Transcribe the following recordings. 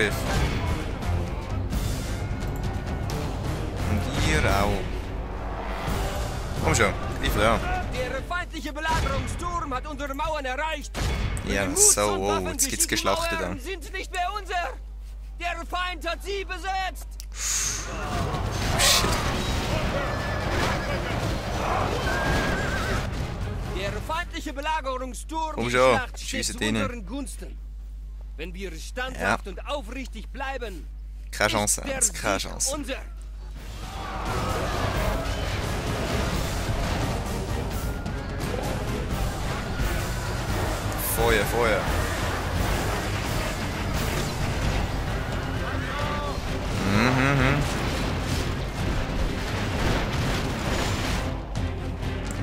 Angriff. Und ihr auch. Komm schon, Griffel, ja. Der feindliche Belagerungsturm hat unsere Mauern erreicht. Ja, Die so, Muts- und oh, jetzt gibt's Geschlachte da. Mauern sind nicht mehr unser. Der Feind hat sie besetzt. Shit. Der feindliche Belagerungsturm Komm die schon, Schlacht steht schiessen zu die rein. unseren Gunsten. Wenn wir standhaft und aufrichtig bleiben, Keine Chance, ist der Hans, keine Sieg Chance. unser. Feuer, Feuer.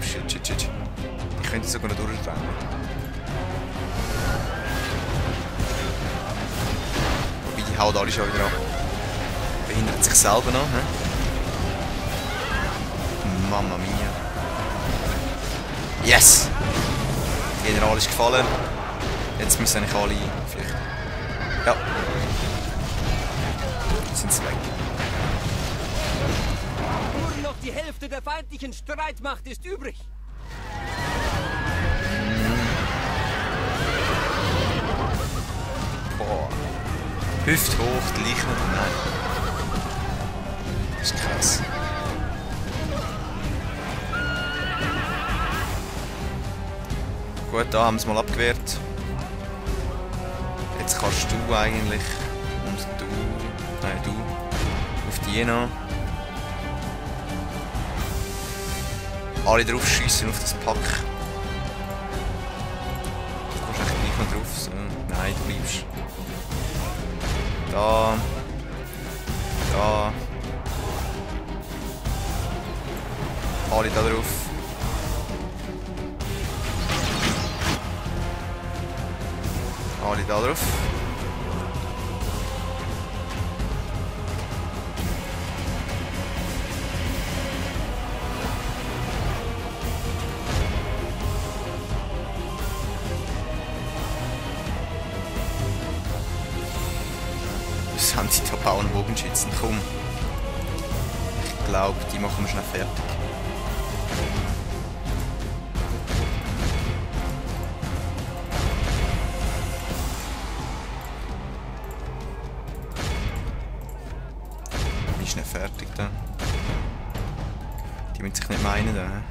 Shit, shit, shit. Ich könnte sogar noch durchdrehen. Wobei, die hauen alle schon wieder ab. Behindert sich selber noch, hä? Mamma mia. Yes! General ist gefallen. Jetzt müssen eigentlich alle flüchten. Ja. Jetzt sind sie weg. Nur noch die Hälfte der feindlichen Streitmacht ist übrig. Boah. Hüft hoch, die Leichen. Nein. Das ist krass. Gut, da haben sie mal abgewehrt. Jetzt kannst du eigentlich und du, nein du, auf die noch. Alle drauf schiessen auf das Pack. Du kommst echt gleich noch drauf. So. Nein, du bleibst. Da. Da. Alle da drauf. Alle da drauf. Was haben sie da bauen Bogenschützen? Komm. Ich glaube, die machen wir schnell fertig. Schnell fertig da. Die müssen sich nicht meinen da.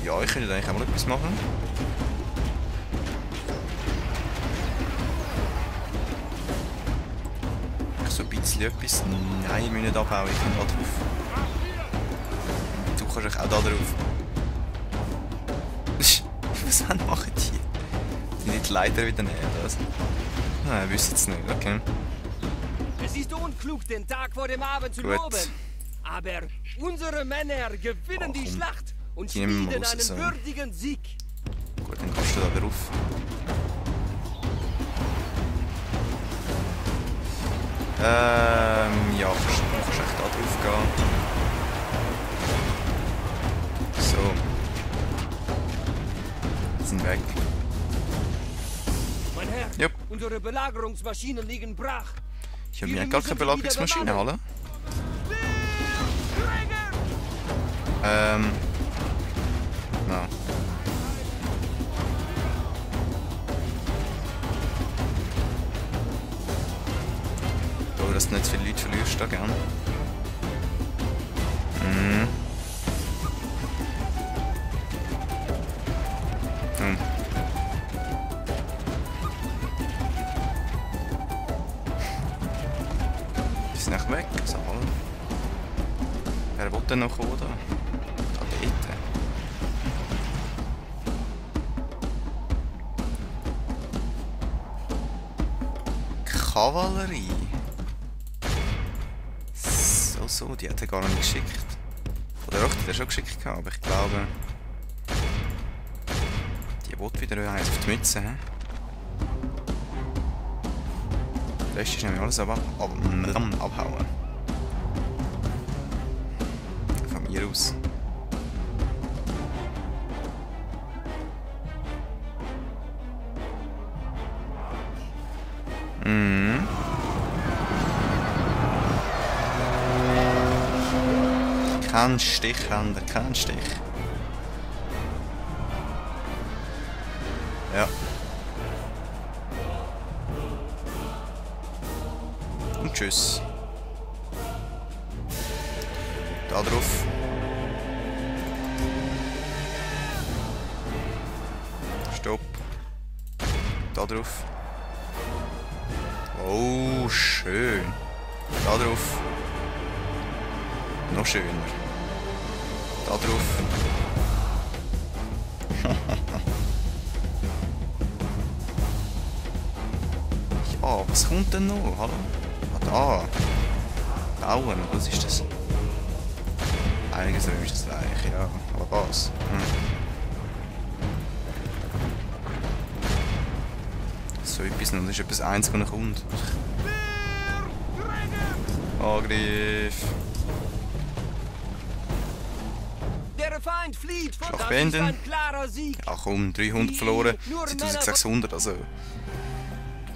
Ja, ich könnte eigentlich auch mal etwas machen. So ein bisschen etwas. Nein, ich muss nicht abhauen, ich kann da drauf. Du kannst auch da drauf. Was machen die? Die nicht die Leiter wieder näher, oder was? Nein, wüsste jetzt nicht, okay. Es ist unklug, den Tag vor dem Abend zu Gut. loben. Aber unsere Männer gewinnen die komm. Schlacht und Die nehmen wir schmieden raus, einen so. würdigen Sieg. Gut, dann kannst du da drauf. Ja, du kannst echt da drauf gehen. So. Die sind weg. Mein Herr, Jupp. unsere Belagerungsmaschinen liegen brach. Ich habe mir gar keine Belagerungsmaschine, hallo? Na. Oh, dass du nicht zu viele Leute verlierst, da gern. Mhm. Die sind echt weg, so hallo. Wer will denn noch kommen, da? Da dort. Kavallerie. So, die hat er gar nicht geschickt. Oder doch, die hat er schon geschickt gehabt, aber ich glaube... Die will wieder eins auf die Mütze, hä? Das ist nämlich alles abhauen. Von mir hier aus. Mhm. Kein Stich, Hände, kein Stich. Ja. Und tschüss. Da drauf. Stopp. Da drauf. Oh, schön. Da drauf. Noch schöner. Da drauf. Ja, was kommt denn noch? Hallo? Ah, da. Bauen, was ist das? Einiges römisches Reich, ja. Aber was? So etwas noch, das ist etwas Einziges, was noch kommt. Angriff. Der Feind flieht. Schlacht Das ist beenden. ein klarer Sieg. Ja komm, 300 verloren, 2600, also...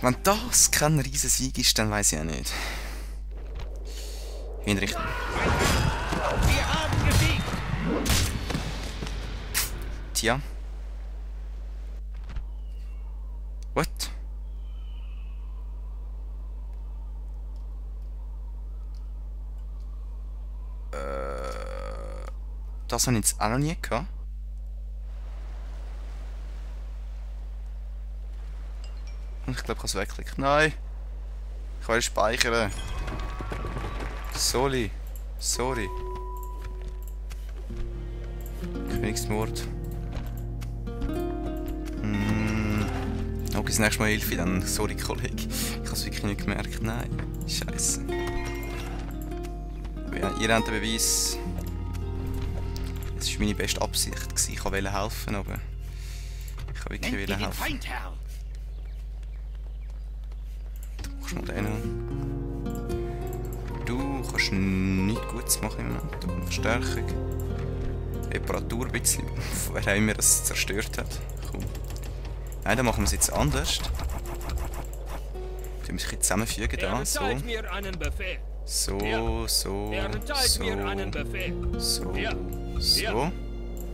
Wenn das kein riesen Sieg ist, dann weiss ich auch nicht. Hinrichten. Wir haben gesiegt. Tja. What? Das habe ich jetzt auch noch nie gehabt. Und ich glaube, ich kann es wegklicken. Nein! Ich will speichern. Sorry. Sorry. Königsmord. Okay, das nächste Mal Hilfe, dann sorry, Kollege. Ich habe es wirklich nicht gemerkt. Nein. Scheiße. Aber ja, ihr habt den Beweis. Es war meine beste Absicht. Ich wollte helfen, aber ich habe wirklich helfen. Du machst mal den an. Du kannst nichts Gutes machen im Moment. Und Verstärkung. Reparatur ein bisschen. Wer auch immer das zerstört hat. Komm. Nein, dann machen wir es jetzt anders. Wir müssen zusammenfügen da. So. So, so, so, so, so.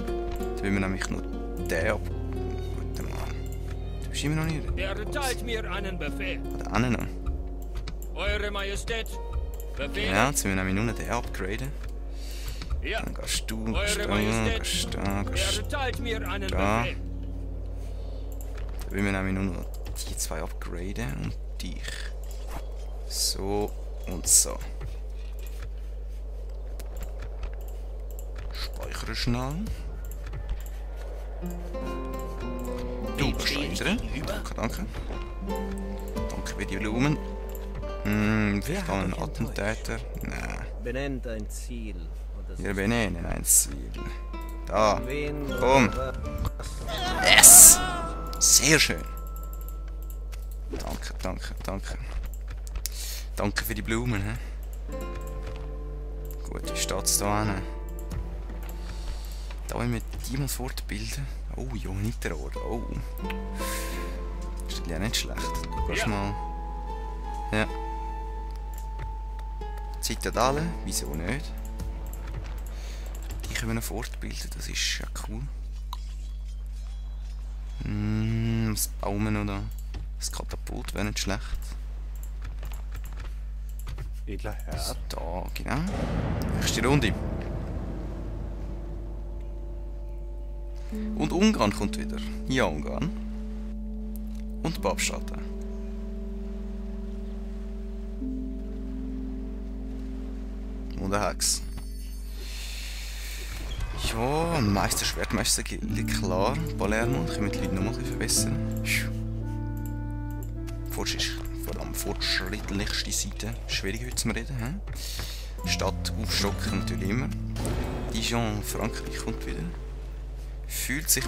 Dann will wir nämlich noch den ab... Warte mal. Du bist immer noch nicht... Er erteilt mir einen Befehl. Oder einen noch. Eure Majestät. Befehl. Ja, jetzt müssen wir nämlich nur den upgraden. Ja. Dann gehst du, Eure Majestät. gehst da, Er gehst erteilt mir einen da. Befehl. Dann will wir nämlich nur noch die zwei upgraden und dich. So und so. Speichere schnell. Du kannst da rein. Danke, danke. Danke für die Blumen. Vielleicht auch ein Attentäter. Nein. Benennt ein Ziel. Wir benennen ein Ziel. Da. Wen Komm. Yes! Sehr schön. Danke, danke, danke. Danke für die Blumen. He? Gut, wie steht es da hin? Da wollen wir die mal fortbilden. Oh, Johanniterrohr. Oh. Ist ja nicht schlecht. Du kannst mal... Ja. Zitadelle? Wieso nicht? Die können wir noch fortbilden, das ist ja cool. Was bauen wir noch da? Das Katapult wäre nicht schlecht. Edler Herr. Da, genau. Nächste Runde. Und Ungarn kommt wieder. Ja, Ungarn. Und Babstaaten. Und ein Hex. Ja, Meister Schwertmeistergilde, klar. Palermo, können wir die Leute noch mal ein bisschen verbessern. Vor allem fortschrittlichste Seite. Schwierig heute zu reden. He? Stadt aufstocken natürlich immer. Dijon, Frankreich kommt wieder. Fühlt sich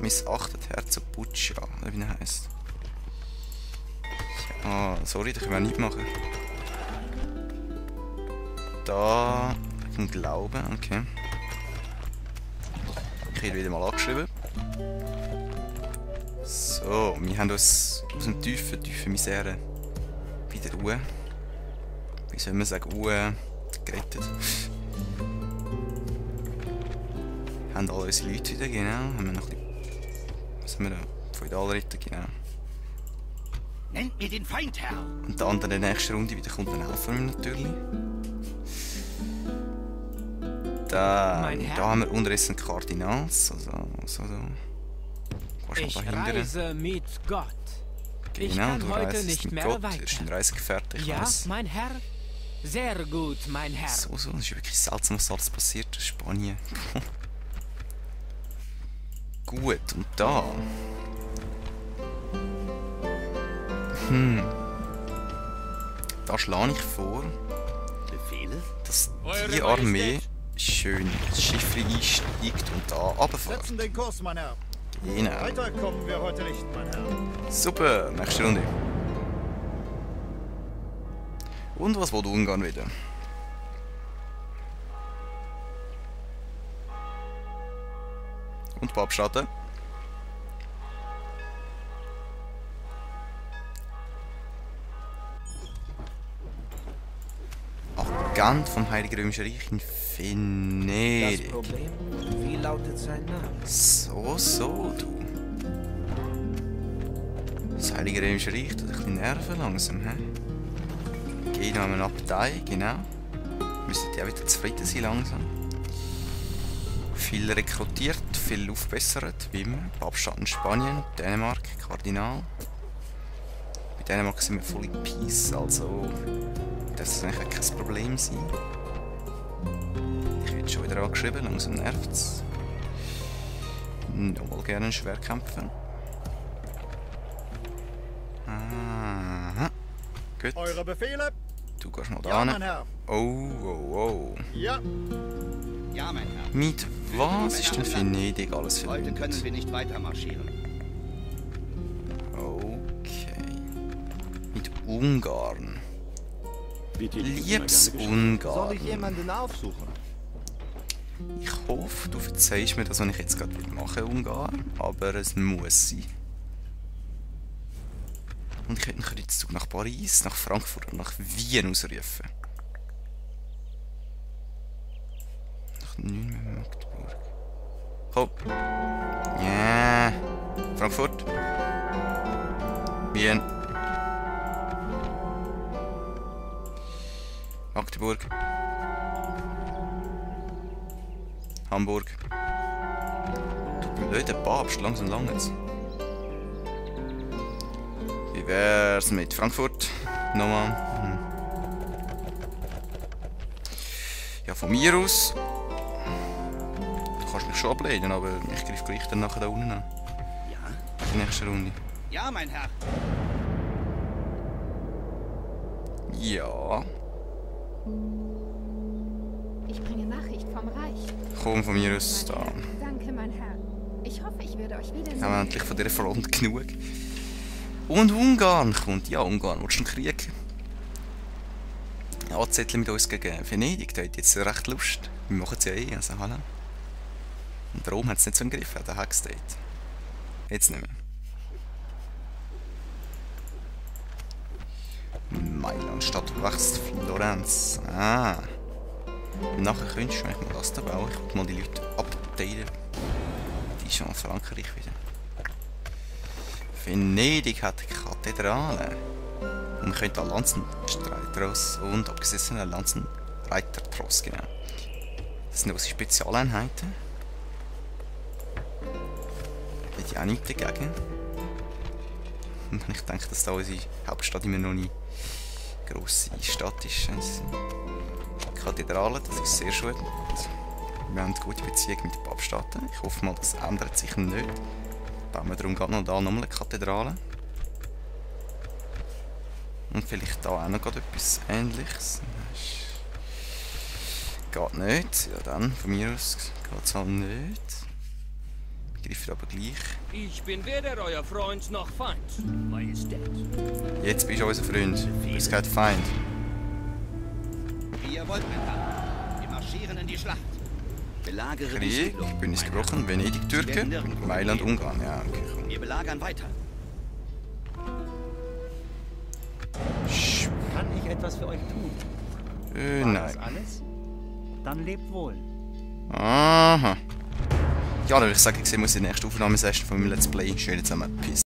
missachtet, Herzog Puccia, oder wie er heisst. Ah, sorry, da können wir nicht machen. Da, ich kann glauben, okay. Frankreich wieder mal angeschrieben. So, wir haben uns aus dem tiefen Misere wieder wie soll man sagen, gerettet. Haben alle unsere Leute wieder, genau. Haben wir noch ein bisschen, was haben wir da? Feudalritter, genau. Nennt mir den Feind, Herr! Und der andere in der nächsten Runde wieder kommt dann helfen wir natürlich. Da haben wir unterdessen Kardinals, also so. Ich reise mit Gott. Ich Genau, kann du heute reist nicht mit mehr Gott, weiter. du bist ein Reisegefährte. Ja, mein Herr? Sehr gut, mein Herr. So, das ist wirklich seltsam, was alles passiert in Spanien. Gut, und da... Da schlage ich vor, Befehle? dass Eure die Armee Majestät. schön ins Schiff einsteigt und da runterfährt. Setzen den Kurs, mein Herr. Genau. Weiter kommen wir heute nicht, mein Herr. Super, nächste Runde. Und was will Ungarn wieder? Und Babschatten. Agent vom Heiligen Römischen Reich in Das Venedig. Problem? Wie lautet sein Name? So, du. Das Heilige Römische Reich tut ein bisschen nerven langsam, hä? Gehen noch eine Abtei, genau. Müssen die auch wieder zufrieden sein langsam. Viel rekrutiert, viel aufbessert, wie immer. Babstadt in Spanien, Dänemark, Kardinal. Bei Dänemark sind wir voll in Peace, also das eigentlich auch kein Problem sein. Ich werde schon wieder angeschrieben, langsam nervt es. Nochmal gerne einen Schwerkämpfer. Aha. Gut. Eure Befehle? Du gehst mal da Ja, mein hin. Herr. Oh. Ja, mein Herr. Mit was ist denn Venedig alles Heute können verbündet? wir nicht weiter marschieren. Okay. Mit Ungarn. Liebes Soll ich Ungarn. jemanden aufsuchen? Ich hoffe, du verzeihst mir das, was ich jetzt gerade machen will, Ungarn. Aber es muss sein. Und ich hätte einen Kreuzzug nach Paris, nach Frankfurt und nach Wien ausrufen. Nach Nürnberg, Magdeburg. Komm. Ja. Frankfurt. Wien. Magdeburg. Hamburg. Du blöder Papst, langsam jetzt. Wie wär's mit Frankfurt? Nochmal. Ja, von mir aus. Du kannst mich schon ablehnen, aber ich greife gleich dann nachher da unten an. Ja? Die nächste Runde. Ja, mein Herr. Ja. Ich bringe Nachricht vom Reich. Komm von mir aus Mein da. Herr. Danke, mein Herr. Ich hoffe, ich werde euch wiedersehen. Haben wir endlich von dieser Front genug. Und Ungarn kommt. Ja, Ungarn, willst du einen Krieg? Anzetteln mit uns gegen Venedig, da hat jetzt recht Lust. Wir machen es ja eh, also hallo. Und Rom hat es nicht so im Griff, der Hackstate. Jetzt nicht mehr. Mailand, Stadt wächst, Florenz. Ah. Nachher könntest du eigentlich mal das da bauen. Ich will mal die Leute updaten. Die ist schon in Frankreich wieder. Venedig hat Kathedrale. Und man könnte auch Lanzenstreittross und abgesessene Lanzenreitertross, genau. Das sind unsere Spezialeinheiten. Hätte ich auch nichts dagegen. Und ich denke, dass da unsere Hauptstadt immer noch nicht grosse Stadt ist. Kathedrale, das ist sehr schön. Wir haben eine gute Beziehung mit den Papststaaten. Ich hoffe mal, das ändert sich nicht. Bauen wir darum gerade noch da nochmal eine Kathedrale. Und vielleicht da auch noch gerade etwas Ähnliches. Geht nicht. Ja dann, von mir aus geht es halt nicht. Ich greife aber gleich. Ich bin weder euer Freund noch Feind, Majestät. Jetzt bist du unser Freund. Du bist kein Feind. Wie ihr wollt, mein Herr. Wir marschieren in die Schlacht. Belagere die Krieg, Siedlung, Bündnis mein gebrochen, Venedig, Sie Türke, werden nirgendwo Mailand, gehen. Ungarn. Ja, okay, komm. Herr. Wir belagern weiter. Kann ich etwas für euch tun? War das Nein. alles? Dann lebt wohl. Aha. Ja, dann würde ich sagen, ich sehe uns in der nächsten Aufnahmesession von meinem Let's Play. Schön zusammen. Peace.